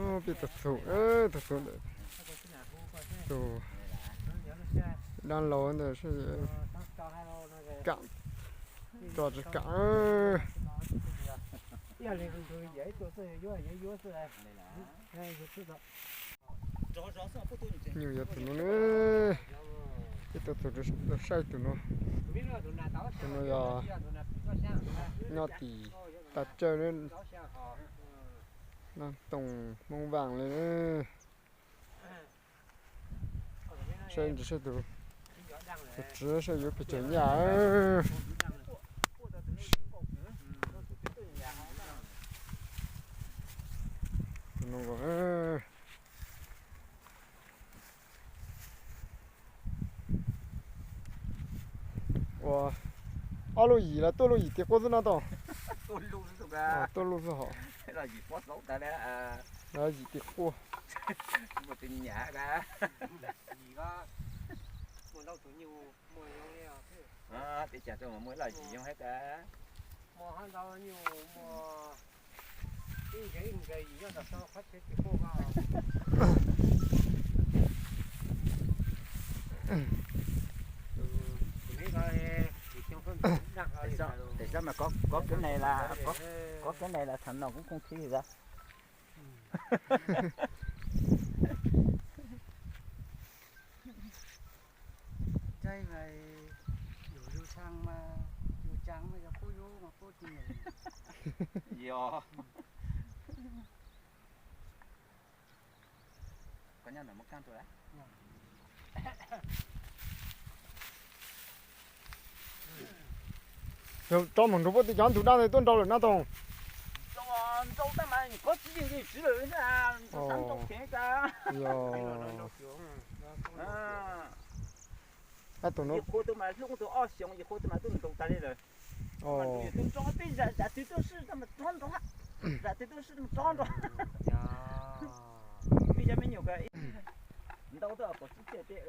Peb tus txhum, tus txhum ntawm tus dab laug ntawd seb kam tso tsis kam. Nyuj yog tus no ne, peb tus txhum saib tus no. Tus no yog nyob tim Thaib Tsawb, Naj Toog Hmoob Vaj li. Saib ntsis saib tus, tus txiv saib yuav pes tsawg nyaj. Tus no ua ob lub yim los tuaj lub yim tim quaj xwb no tau. Tuaj lub xwb hos. Yim tim quaj. Tam sim no mas kov kev neeg las, kov kev neeg las thaum no kuv khoom khib lawm. Caij mas yus yus tshee mas yus tshee mas yog puab yub mas puab tsis nyeem. Yog. Koj nyob ntawm muaj kaab rua lawm. Rov moog nrug puab tij cov ntug daj ntawd tuaj nrau lawm Naj Toog. Nrau tab mas kov tsis yeej yeej tsis lawm, nrau kheev tas. Yog. Yim qhuav tug mas hlub tug ob xyoos, yim qhuav tug mas twb nrau tas li lawm. Twb nrau peb zam zam twg tuaj sib tab mas rov nrau, zam twg tuaj sib tab mas rov nrau. Peb cov me nyuam ko ntau tuaj pom sib txiaj teb.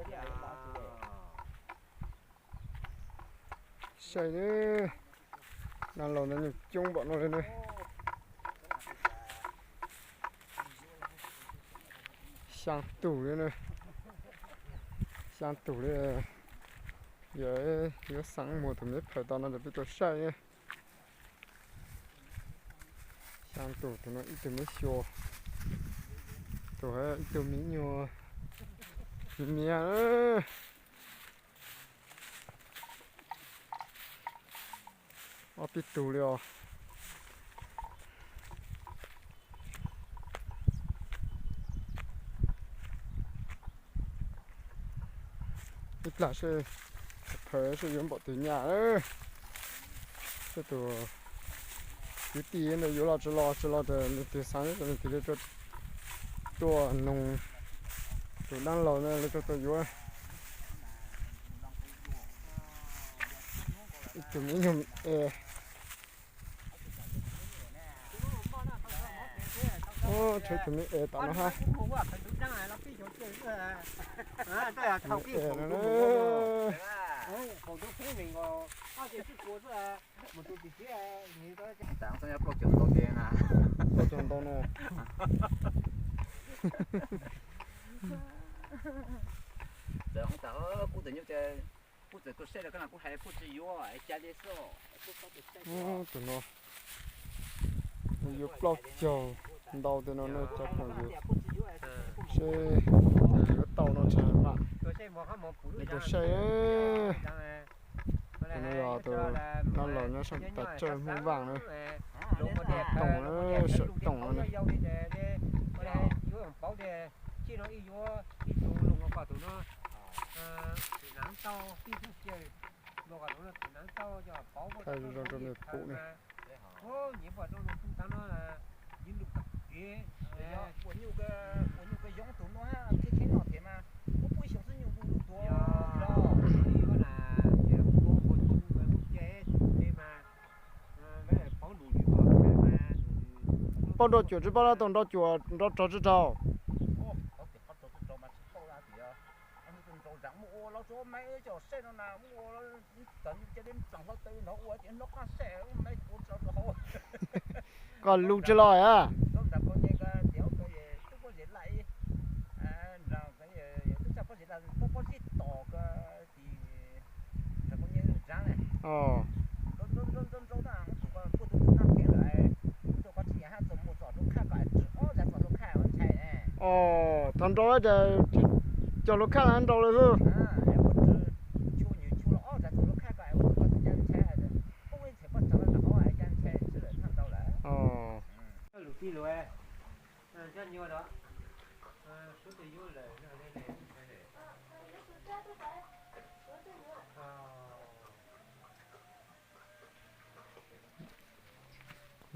Saib ne, dab laug ntawd nyuj coob npaum no li ne. Xyaa tug li ne, xyaa tug li. Yog yuav xaa muag tus me phaws tau no rau peb tau saib ne. Xyaa tug, tus no ib tug me xyuas, tus ib tug me nyuag miv miav. Ob peb tug li os. Ib plag seb phaws seb yuav npaum twg nyaj. Seb tus kwv tij ntawd yuav los tsis los, tsis los ces nws tig xaav nws tig li tuaj noog tus dab laug ntawd li tuaj tuaj yuav. Ib tug me nyuag es, tshuav tus me es tom no hab. Plaub caug ntau na. Txawm hoob tas kuv tus nyuj, kuv txawm tuaj saib los koj no kuv hais kuj tsis yuav, cas li xwb. Tus no yuav plaub caug ntau tej no ne cov phooj ywg. Seb yuav tau no tsis mam li tuaj saib. Tus no yog tus dab laug nyob sab Thaib Tsawb Hmoob Vaj na. Toog, Sawm Toog no ne. Thaij zoo zoo rau nej pum ne. Paub nrau cuam tsis paub, lawv tau nrau cuam nrau rog tsis rau? Koj lug tsis los a? Os, thaum nrau ces cog lub khaj nrau lawm xwb.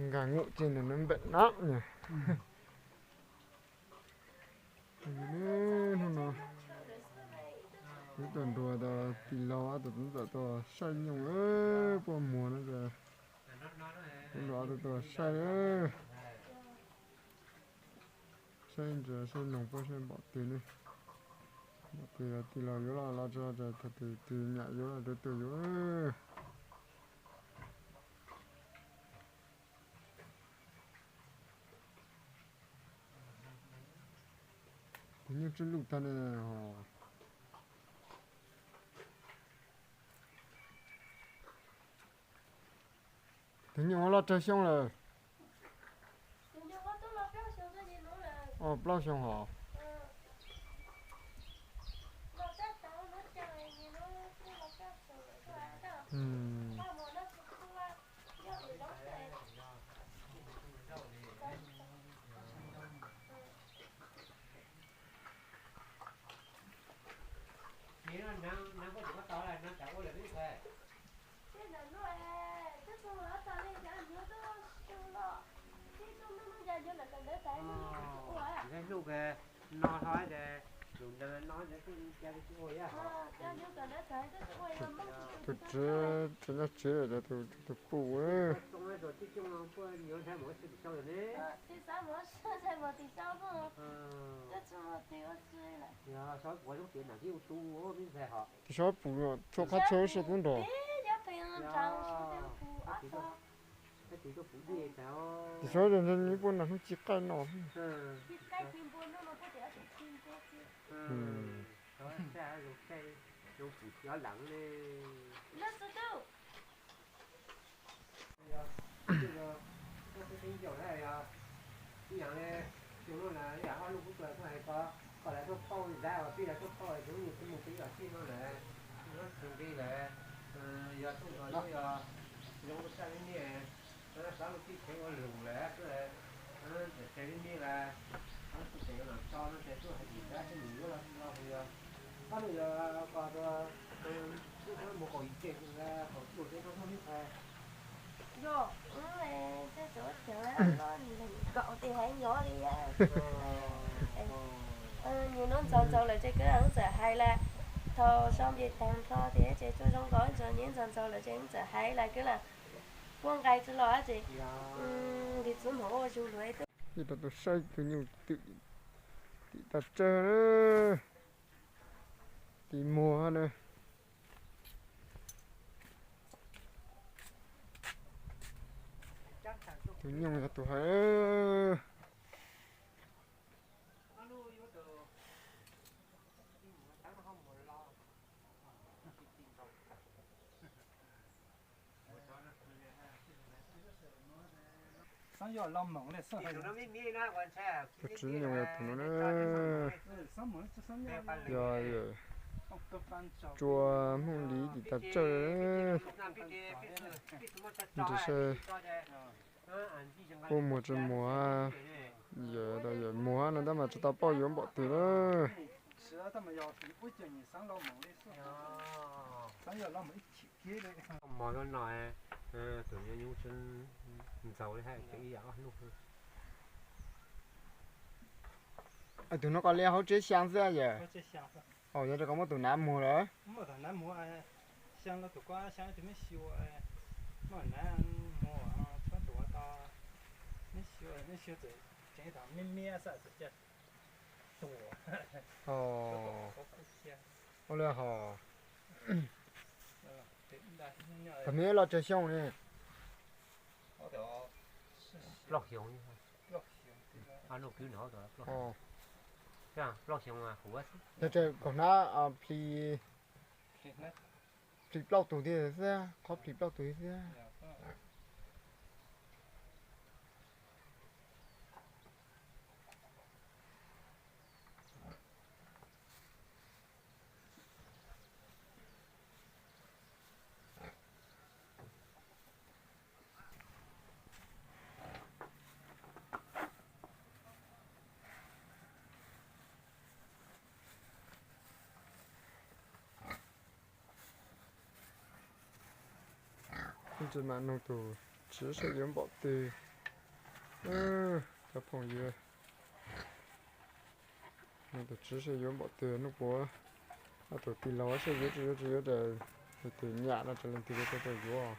Nkag num ces nws npem na. Hnub no kuv tuaj nrog tus tij laug tus tub ntxawm tuaj saib nyuj, puaj muag no ces kuv nrog tus tuaj saib. Saib ntsis saib noog puab saib npaum twg ne. Npaum twg tij laug yuav los los tso, thaum twg tij nyam yuav los tub tug yuav. Tus nyuj tsuj luj tag ne. Tus nyuj loj tsawg xyoo lawm? Os, plaub xyoo hos. Hnub no hlo ces lus ntawd no ces kuj ca li tsis ua ib yam. Tus tsev, tsev nyob tsev lawm, tus pum. Tus sab pum txhua qhov txhua sab tub nrog. Tus sab nyob nws puab nrog hnub ci qaij no. Ib yam li xyoo no na, ib yam ob lub kuv tsuas tuaj hais ko, koj lawv tuaj pauj ntxav uas peb lawv tuaj pauj tus nyuj txuj mus peb yog tij no lawm, lub txuj nqi lawm, yog tuaj nrog lub yog zoo sab li niaj, xav lub txij kheev ua lus lawm xwb, ntxawm tseg li niaj lawm, xav lub txij kheev ua los tso no ces tuaj hais tim dab xyov nws yuav los tsis los yog, ob lub yog ko tus mus kaum yim ceg kaum cuaj ceg no tuaj ib txhais. Yog, tej cov cawv los nkaum tes haiv nyob li. Nyias lub ntxaus ntxaus lawm ces kwv lam txawm hais lawm. Thaum sau npe taag nrho ces tsuas zoo nkaus ib ntsis nyias ntxaus ntxaus lawm ces txawm hais lawm kwv lam puab nqai tsi los ces nqi txwv moog ua zug lug. Ib tau tus saib tus nyuj twm tim tag tsawg, tim muag na. Tus nyuj yog tus hais. Tus txiv nyuj yog tus no na. Yog tsua Hmoov Liv tim tag tsawg. Ntshe puab muag tsi muag, yawm tau yawm muag no tab mas tsi tau paub yuav npaum twg na. Mog no no, tus nyuj ntxaus li hais ib yam ob hnub. Tus no koj li hauv tsev xyaa xwb yawm. Yog rau koj muab tus nav muag lawm. Ua li hos. Tus me loj tsawg xyoo ne? Plaub xyoo. Plaub xyoo huv. Yog tseem kaum hnab plig. Plis plaub tug thiab xwb, qhov plis plaub tug thiab xwb. Ntsis mas nug tus tswv saib yuav npaum twg. Cov phooj ywg, nug tus tswv saib yuav npaum twg, nug puas, tus tij laug saib yuav tsis yuav, tsis yuav ces tus nyam no raws leej twg yuav tau yuav.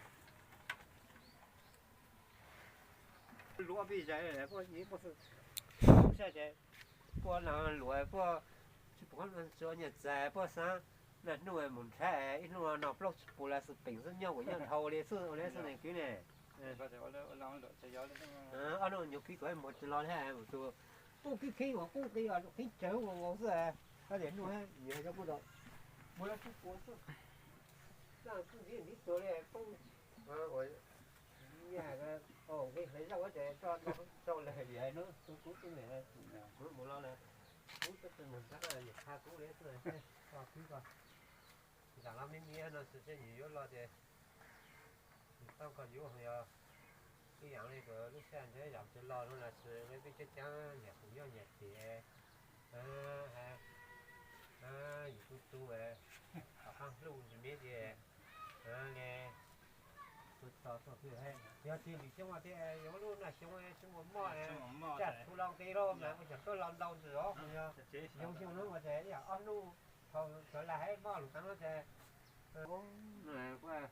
Luav pij zais, puab luav, puab tsis pom nyiaj txais, puab xaav naj hnub mus nrhav, ib hnub no plaub tsib puas los xwb, peem xwb, nyob ua nyob dhau li xwb, ua li xwb ne kwv ne. Ob hnub nyuag khib tuaj mus tsis los li, tus pub khib khib ua qub qi, khib tsawv ua nkaus xwb. Koj tias hnub nyiam cov kuj tau, mus los tsib puas xwb. Naj kuj ntiv ntiv tuag li, poob, ua, nyiaj, nqi hlais zaub ces tso rau lawm, yog hnub kuv kuv tub mus los lawm, kuv tub mus nrhav, yus qha kuv li xwb, koj khib koj. Zam los me me no xwb, yus yuav los ces yus tau koj yuav, yog ib yaam li lub sij hawm ntshe yam tsis los no los sis peb caab caab nyiam kuv nyob nyiam tim, yus tu tu, tom qab hlub ntsis me ces li, tu txog tuaj twg, yog tias lwm xyoo tias yuav lub naj xyoo tsis muaj mob, tsam txhua loo nqi lawm mas ua cas koj los ntau ntsis os, yog xyoo xyoo no mas ces ib yaam ob hnub thaum cov laj hais mob lug taag no ces kuv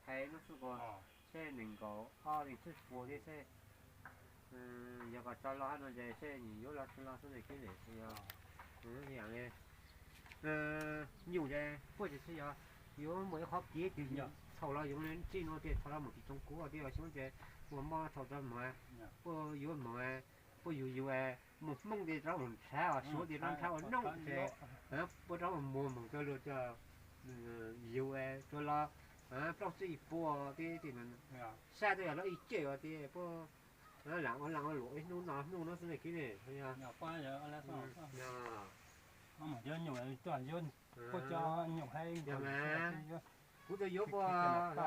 hais no xwb, seb nees nkaum ob leeg tsib puas thiab seb yog koj tso los hab no ces seb nws yuav los tsis los xwb ne kwv ne. Yog ib yaam li nyuj ces puab tsis yog yuav muaj ib qhov kev twg txhaum los yoov li tsib nua tias txhaum los mus tim tsoom kuv tias xyoo ces muaj mob txhaum tso moog, puab yuav moog, puab yug yug mus Hmoob tias rov mus nrhav, Suav tias rov nrhav ua noob ces puab rov mus muag moog rau luag cov yug, tsuas los plaub tsib puas thiab, sab twb yog los ib ceg os thiab puab laam ua laam ua luam ib hnub no hnub no xwb ne kwv ne. Kuv tau yuav puas,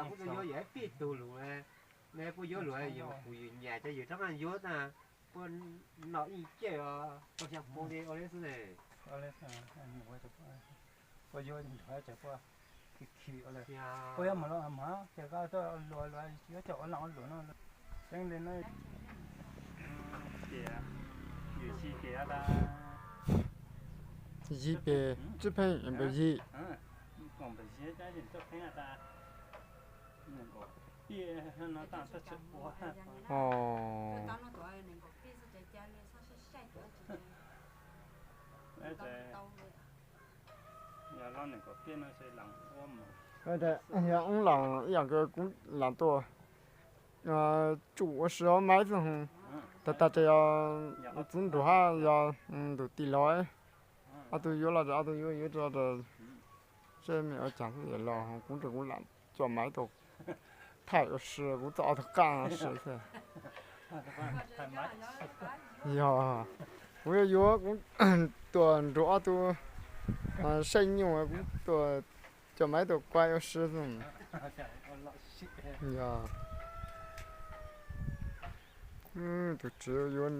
kuv tau yuav yog ib peb tug lug, ne puab yuav lug yog kuv yug nyam cov yug rov qaab yuav tas, puab noj ib ceg os, puab xyaa puas li ua li xwb ne. Puab yuav mus los mas ces koj tuaj luas luas yuav coj ua laam ua luam no. Tseeb li no, yim pem tsib pheej pem yim. Yog wb laam ib yaam kws kuv laam tuaj tsuj ua si maiv xwb, tag tag ces yog txiv nraug hab yog tus tij laug, ob tug yuav los ces ob tug yuav yuav tso, seb mej ua caag xwb los kuv nrug kuv laam coj maiv tuaj thaij ua si kuv txoj ob tug qaab ua si xwb. Yog kuv yuav yuav kuv tuaj nrug ob tug saib nyuj, kuv tuaj coj maiv tuaj kuaib ua si xwb. Yog tus tswv yuav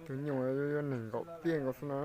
tus nyuj yuav yuav neeg nkaum piaj nkaus xwb no.